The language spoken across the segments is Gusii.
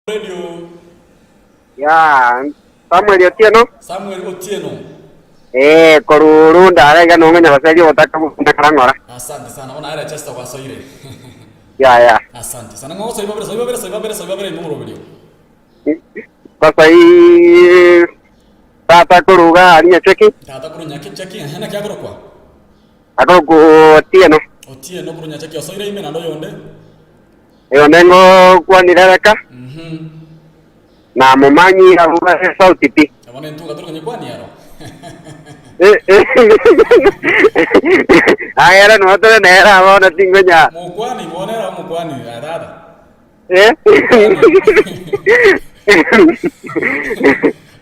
Radio. Ya, Samuel Otieno. Samuel Otieno. Eh, korwa Runda iga iga nong'e Nyabaseri ogotaka gokunda karang'ora. Asante sana. Bono aye Chester gwasoire. Ya ya. Asante sana. Ng'o gosoi babere, soi babere, soi babere, soi babere ime omoroberio. Basai tata koruga aria Nyacheki. Tata korwa Nyacheki, ehe naki akorokwa? Akorokwa Otieno. Otieno korwa Nyacheki osoire ime naende oyonde? Oyonde ngokwanire Rebeka, Mhm. na momanyi abwo bare sauti pi. Bono intwe tore konyekwania aro. Agere noo tore nere aba bono tinkonya. Mokwani bono ere omokwani aye tata. Eh?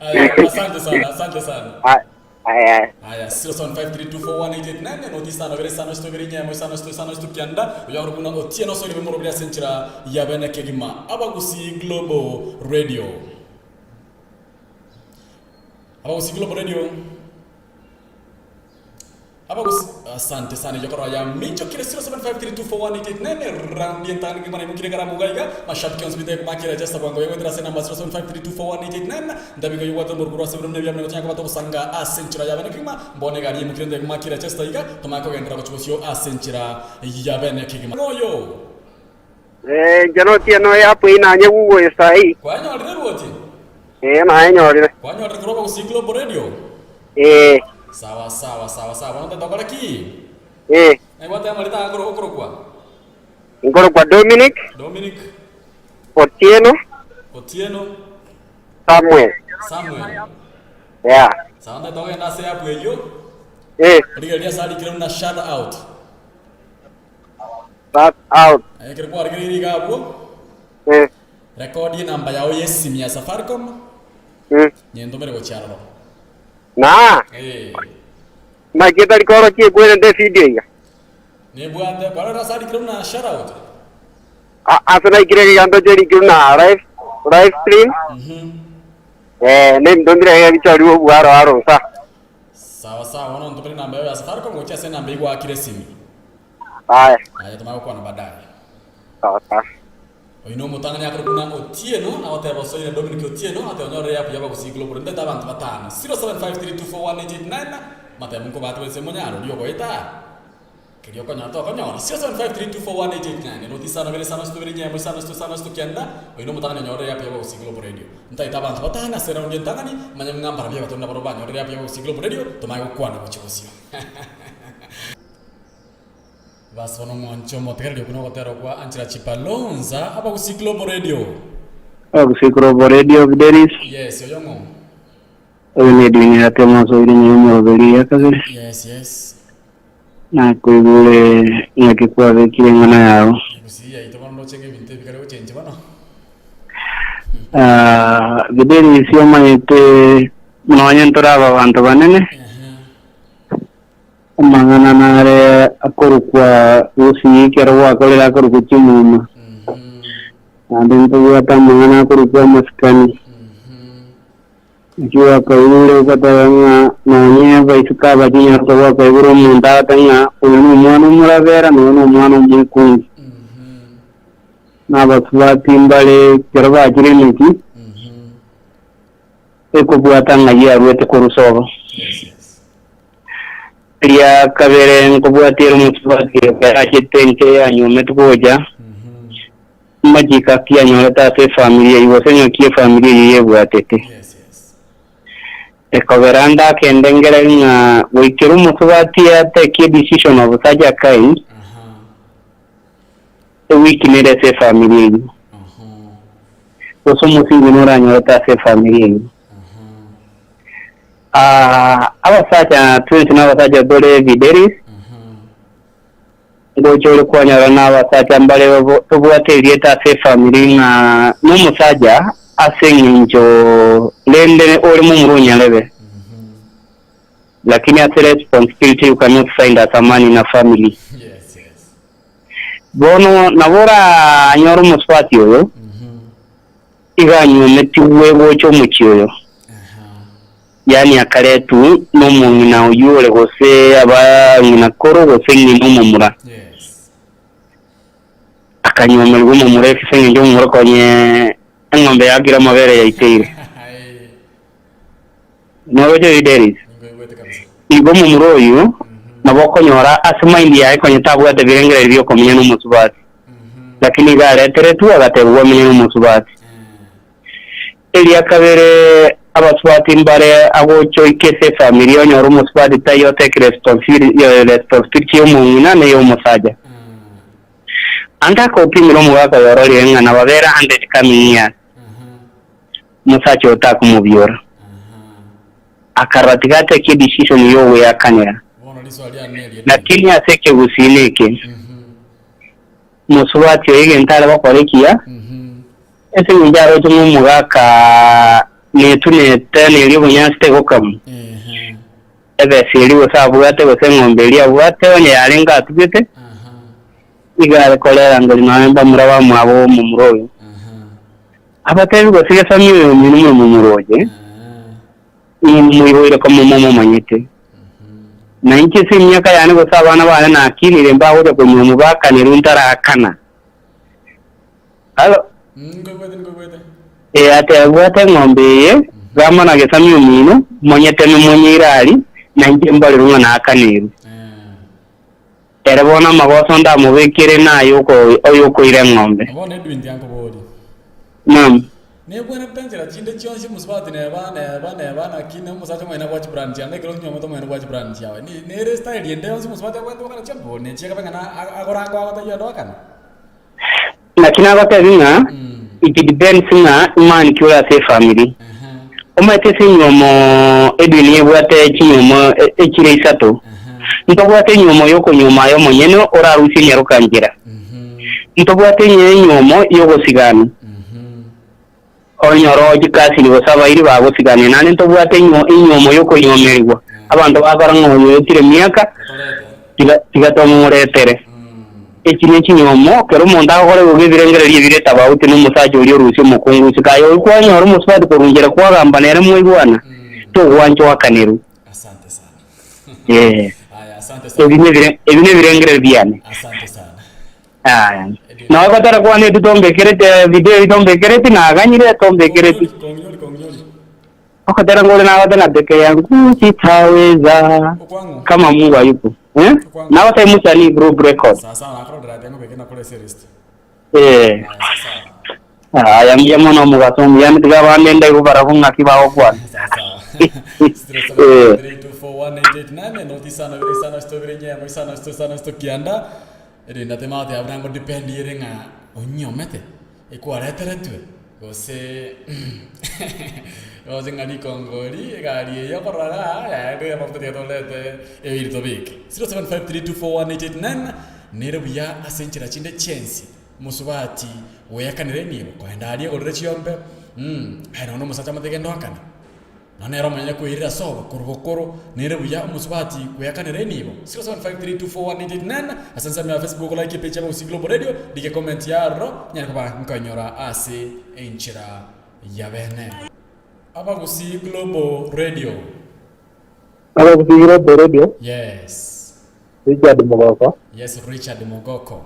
Aya, asante sana, asante sana. Aya, aya. Aya, 0753241889 noti isano ibere isano isito ibere inyemo isano isito isano isito kianda oyo akorokwa buna Otieno Osoire bemorobire ase enchera ya bene kegima Abagusii Global Radio Abagusii Global Radio Abagusi asante sana erio korora yaminchokire 0753241889 round entang'ani kegima naimokire ekaramu iga iga mashabiki onsi bite makire Chester bwango yegwetera ase enamba 0753241889 ndabiga yobwate omorukuru ase ebiro buna ebiamene gochanya kobata ogosanga ase enchera ya bene kegima mbono egari yaimokire nde makire Chester iga tomanye kogenderera gochia bosio ase enchera ya bene kegima oyo Eh, inche notieno eapp eyio nanye Google saii. Kwanyorire ruoti? Eh, nayenyorire. Kwanyorire korwa Abagusii Global Radio? Eh. Sawa sawa sawa sawa bono totokore ki? Eh. Naigwete amarita aya akoro okorokwa? Nkorokwa Dominic. Dominic. Otieno. Otieno. Samuel. Samuel. Yeah. Sawa ntaete togenda ase app eyio. Eh. Rigereria ase arikire buna shout out. Shout out. Aye ekero kwarigereirie iga abwo. Eh. Rekodi enamba yao y'esimi ya Safaricom. Mm. Nyentomere gochia aroro. Na. Eh. Naki etari koorokia ekwerente efidio iga? Nebwate, kwarora ase arikire buna shout out. A- Ase naikire egento cherikire buna live live stream. Mhm. Eh, nembire egebichori obwaro aro nsa. Sawa sawa, bono ntomere enamba yao ya Safaricom gochia ase enamba eyio gwakire esimi. Aya. Aya tomanye gokwana baadaye. Sawa sawa. Oyio nomotang'ani akorokwa buna Otieno, agoteba osoire Dominic Otieno, ati onyorire eapp y'Abagusii Global ndete abanto batano 0753241889 matemo nkobate bwense monyare oria ogoeta aa keria okonyora tokonyora 0753241889 enoti isano ibere isano isito ibere inyemo isano isito isano isito kianda oyio nomotang'ani onyorire eapp y'Abagusii Global Radio ntaete abanto batano ase eraundi entang'ani manye ng'a mbarabwo abato nabarobwo banyorire eapp y'Abagusii Global Radio tomanye gokwana gochia bosio. Bas bono omwanche omotegereri okwo nogotera okwa Angela Chibalonza, Abagusii Global Radio. Abagusii Global Radio Fidelis. Yes, oyo ng'o? Oyo ne Edwin Ratemo osoire nyuma omoroberi ya kabere. Yes, yes. Nakoigure ng'aki kwabekire eng'ana yao. Gusii yaito bono ndoche ng'a ebinto ebi kare gochenchi bono. Ah, Fidelis omanyete nonye ntore aba abanto banene. Ehe. Amang'ana nare akorokwa gusii ekero gwakorire akorokwa chimuma, naende ntobwate amang'ana akorokwa amasikani. Naki gwakaigure ogateba ng'a nonye abaiseke aba chinyaroka gwakaigure omonto agoteba ng'a oyo nomwana omorabera na oyo nomwana omokungu. Na abasubati mbare ekero bachire emechie, ekobwata ng'ai aruete korwa sobo. Ria kabere nkobwatia ere omosubati ekero achete ense yanyuometwe gocha, amachiko aki anyorete ase efamiri eyio gose ng'aki efamiri eyio yebwatete. Ekobera ande akende ngere ng'a goikera omosubati atake a decision of such a kind, ewiki nere ase efamiri eyio, gose omosingi noranyorete ase efamiri eyio. Ah, abasacha twensi nabasacha tore Fidelis, ngocha ore kwanyora nabasacha mbare bo- tobwate erieta ase efamiri ng'a nomosacha ase eng'encho rende ore momura onyarebe lakini ase responsibility you cannot find as a man in a family. Yes, yes. Bono nabo oranyore omosubati oyo Iga anyuometigwe gocha omochie oyo, yaani akaretwe nomong'ina oyio ore gose aba ng'ina koro gose ng'ina omomura, akanyuomerigwa omomura ase engencho omomura konye. Eng'ombe yakire amabere yaiteire. Noroche oyio Dennis? Ninkoigwete kabisa. Igo omomura oyio nabo okonyora ase mind yaye konya tabwate birengererio biokomenya nomosubati, lakini iga areteretwe agatebigwa amenye nomosubati. Eria kabere abasubati mbare agocha oike ase efamiri onyore omosubati taiyo otake responsibility responsibility ya omong'ina na eya omosacha. Ande akopimera omogaka oyo ororire ng'a nababere 100 coming years, omosacha oyo takomobiora. Akarora tiga atake edecision yogoeakanera. Bono risoa riane neria Lakini ase ekegusii neke, mosubati oyo egento are gokora ekiya, ase eng'encho aroche ng'a omogaka netunete neria obonyansi tegokamwa, ebesa eria gose abwate gose eng'ombe eria abwate onye yarenge atugete, iga are korera ngori nonya mbamura bamwabo omomura oyo. Abatebi gose gesami oyo omino more momoroche, inwe momoiboire koma momomanyete. Na inche ase emiaka yane gose abana baane nakinire mbagocha konywa omobakaneru ntarakana. Halo? Nkoigwete, nkoigwete. Ee, ateba, Bwata eng'ombe eye, gamba na gesami omino, monyeteme monyeire aria, na inche mbarerwe ng'a naakaneirwe. Ere bono amagoso ndamobekere naye oyokoira eng'ombe. Bono Edwin tiankoboria. Naam. Nebwenerete nchera chinde chionsi omosubati neba neba neba naki ne omosacha omonyene abwate chibrand chiane ekero onyuomete omonyene obwate chibrand chiaye. Ni nere style ende yonsi omosubati abwate gokana chiambo nechiakabe ng'a na agorango agotebia onde okane. Naki nagotebi ng'a it depends ng'a imani ki ore ase efamiri. Omanyete ase enyuomo Edwin ebwate chinyuomo echire isato. Ntobwate enyuomo yokonyuoma aye omonyene orarusie enyaroka nchera. Ntobwate enyuomo yogosigana onyore o chikasini gose abairi bagosigania. Naende ntobwate enyuomo yokonyuomerigwa abanto bakora ng'a oyo oetire emiaka tiga tiga tomoretere. Echi ne chinyuomo, kera omonto agokora ebibe ebirengererio ebire etabauti nomosacha oria orusia omokungu isiko. Aye oyio kwanyora omosubati korwa inchera kwagamba nere mwaigwana, togwancha oakanerwe. Asante sana. Ee. Aya, asante sana. Ebi nebire ebi nebirengererio biane. Asante sana. Aya. Noe gotara kwana ebi tombekerete video ebi tombekereti naganyire tombekereti. Konginyori, konginyori. Ogotera ngore nagote na peke yangu sitaweza Okwang'u. kama Mungu hayupo. Eh? Okwang'u. Nagote Musani group record. Sawa sawa, nakorondera ati ngobeke nakore ase list. Eh. Aya, sawa sawa. Aya mbuya mono omogaso omuya tiga abande ndaigu barabwo ng'aki bagokwana. Sawa sawa. Eh. 3241889 noti isano ibere isano isito ibere inye emo isano isito isano isito kianda erinde ate maate abuna ngo depend ere ng'a onyomete ekwareteretwe gose roche ng'a rikongo eri egari eye okorora igaa yaende amafuta tiga torete ebiri tobeke. 0753241889 nere buya ase enchera chinde chiensi mosubati goeakanera enibo koenda aria egorere chiombe aye nonya omosacha omotebie genda oakane. Nonya nere omonyene koirera ase obokoro bokoro, nere buya omosubati kweakanera enibo. 0753241889 ase ensemo ya Facebook like epage ya Abagusii Global Radio, rigia comment ya aroro nyare koba nkoinyora ase enchera ya bene. Abagusii Global Radio. Abagusii Global Radio, Yes. Richard Mogoko, Yes, Richard Mogoko.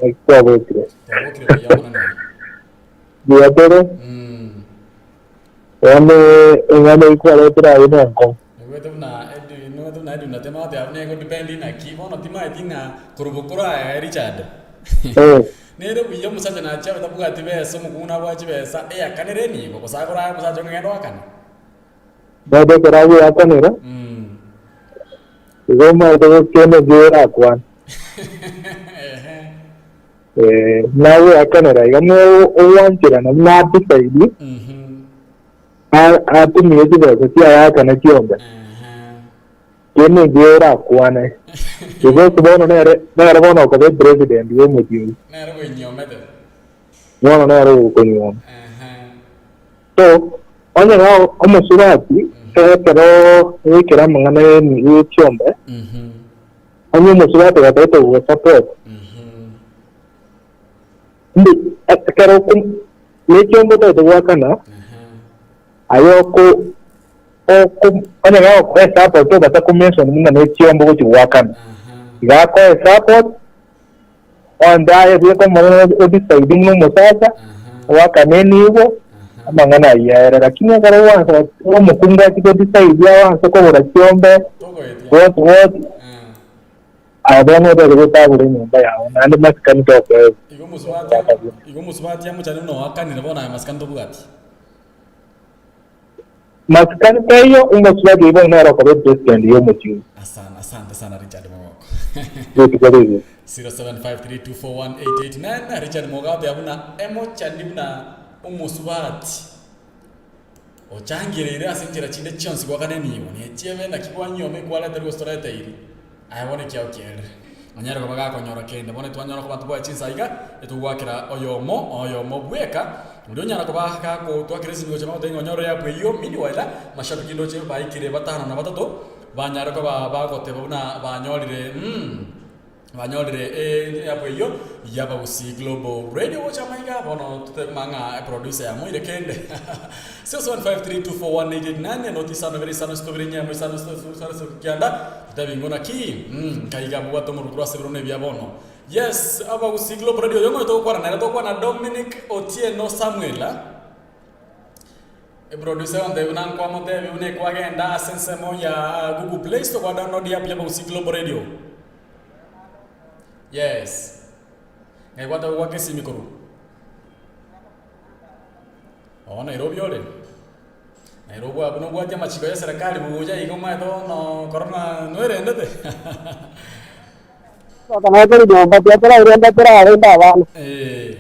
naki kwabokire. Twabokire buya monene. Buya tore, Bono eng'ana eyio kwaretire aye nenkong'u. Naigwete buna Edwin, naigwete buna Edwin natema goteba buna ego depend naki, bono timaeti ng'a korwa bokoro aye Richard. Eh. Nere buya omosacha nachia abe tabwati besa, omokungu nabwate chibesa, eyakanere nigo, gose agore aye omosacha ong'e genda oakane. Naende ekero agoakanera, igo omanyete gokenda enchera orakwane. Ehe. Eh, nagoakanera iga ogwancherana buna atisaidie, atumie chibesa chiaye aakane chiombe, kende enchera orakwane. Igo ase bono nere nere bono okoba epresident bwa omochie oyio. Nere okoinyiomete. Bono nere ogokonyioma. So, onye ng'a omosubati ekero goikera amang'ana ye chiombe, Onye omosubati gataete gogosupport, mbu ekero oko ne chiombe otaete goakana, aye oko oko onye gagokoa esupport tobasa ko mention buna ne chiombe ogochi goakana. Iga akoe support, onde aye bweka omonene o decide buna omosacha. Oakane enibo, amang'ana ayio aere. Lakini ekero gwansa omokungu achie godecide awanse kogora chiombe, Togoetia. what what, Eh. aye bono otari gotagora enyomba yao, naende masikani tokoegwa. Igo omosubati igo omosubati amochani buna oakanire bono aye masikani tobwati. Masikani taiyo, omosubati oyio bono nere okoba epresident y'omochie oyio. Asante, asante sana Richard Mogoko. Rituko rigiya. 0753241889 Richard Mogoko agoteba buna emochani buna omosubati ochangereire ase enchera chinde chionsi goakana enibo, nechiebe naki kwanyioma ekwareterwe gose toreteiri. Aye bono ekiao kiaerire, onyare koba gakonyora kende. Bono twanyora koba tobwae chinsa iga, etogwakera oyomo oyomo bweka, oria onyara koba gakotwakera esimi gocha magotebia ng'a onyore app eyio meanwhile, mashabiki ndoche baikire batano na batato, banyare koba bagoteba buna banyorire mh. Banyorire eapp eyio y'Abagusii Global Radio gocha amaiga bono totebe ng'a eproducer yamoire kende 0753241889 noti isano ibere isano isatu ibere inyemo isano isatu isano isatu kianda totebi ng'o naki nkaiga bwate omorwoti rwa ase ebiro na ebia bono. Yes Abagusii Global Radio oyo ng'o togokwana nere togokwana Dominic Otieno Samuel. Eproducer ontebi buna nkwamotebi buna ekwagenda ase ensemo ya Google Play Store kwa download app y'Abagusii Global Radio. Yes. Ng'ai gwataka goaka esimi korwa? Oo Nairobi ore? Nairobi abwo nobwati amachiko ya serikali buya iga omanyete bono korona noerendete? Gosoka naye tore nyomba, tiga torairende torarende abana. Eh.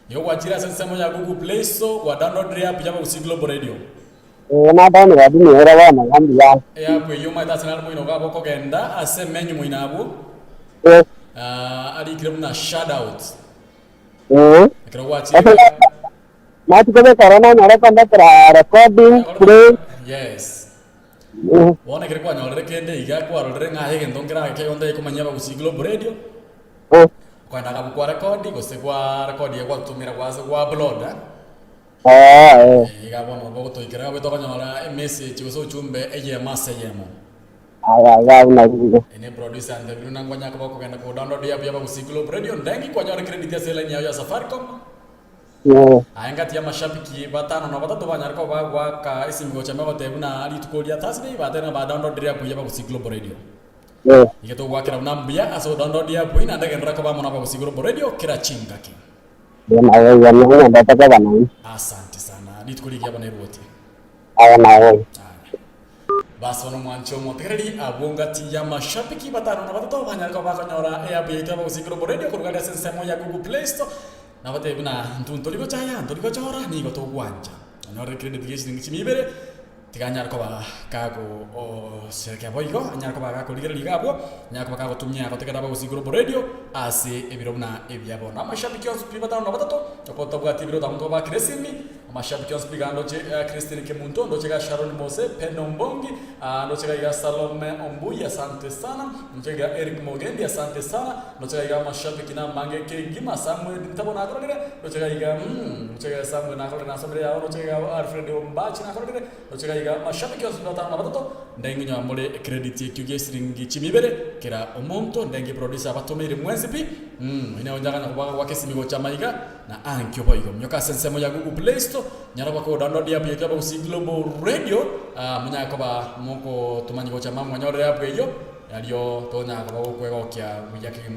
Igo gwachire ase ensemo ya Google Play Store, gwa download app ya Abagusii Global Radio. Ee, nadownload nere bono iga mbuya. Eapp eyio omanyete ase nare moino iga bokogenda ase emenu moino abwo, Ee, ah, arikire buna shout out. ee. Ekero gwachire Ase nachi kobeka oro nanyore kondetera recording, play. Yes. Ee. Bono ekero kwanyorire kende iga kwarorire ng'a aye egento nkerage kegento gekomanyia Abagusii Global Radio, Ee. okogenda akabwo kwa record gose kwa record iga gwatumira gwase gwa upload. Ee. Iga bono nabo ogotoikera iga tokonyora emessage gose ujumbe eyemo ase eyemo. Aya iga buna riire. Ene producer antebirie buna nkonya koba okogenda ko download app ya Abagusii Global Radio ndengi kwanyora credit ase line yao ya Safaricom. Ee. Aye ngati y'amashabiki batano na batato banyare koba bagoaka esimi gocha ime goteba buna rituko ria Thursday batebe ng'a ba downloadire app ya Abagusii Global Radio. Ee. Iga togoakera buna mbuya ase odownload app eyio naende genderera koba amo na Abagusii Global Radio kera chingaki. Naye iga nonyendete koba nainche. Asante sana. Rituko rigiya bono eruoti. Aye naye. Aya. Basi bono mwanche omotegereri abwo ngati y'amashabiki batano na batato banyare koba bakonyora eapp yaito y'Abagusii Global Radio korwa gari ase ensemo ya Google Play Store. Nabatebi buna intwe ntori gochaya, ntori gochora, nigo togwancha. Onyorire credit ya eshilingi chimia ibere, Tiga anyare koba kagosherekea boigo, anyare koba gakorigereria iga abwo, anyare koba kagotumia gotegerera abagusii Global Radio ase ebiro buna ebia bono. Amashabiki onsi pi batano na batato, oko tabwati ebiro tamonto babakire esimi, amashabiki onsi pi iga ndoche Christine Kemunto, ndoche iga Sharon Mose, Pendo Mbongi, ndoche iga iga Salome Ombui, asante sana, ndoche iga Eric Mogendi, asante sana, ndoche iga iga amashabiki namange kegima, Samuel Ntabo nakororire, Ndoche iga iga mm, ndoche iga Samuel nakororire nasomire yao, ndoche iga Alfred Ombachi nakororire, ndoche iga iga mashabiki onsi batano na batato, ndenge inyoa more ecredit ekio gie siringi chimia ibere kera omonto, ndenge producer abatomeire mwensi pi mm, oine onye akanya koba goaka esimi gocha maiga na ankio boigo. Minyoka ase ensemo ya Google Play Store, nyara koba kodownload app yaito ya Abagusii Global Radio, ah, monyare koba mokotomanya gocha mama mwanyorire app eyio, nario tonyara koba gokwegokia buya kegima.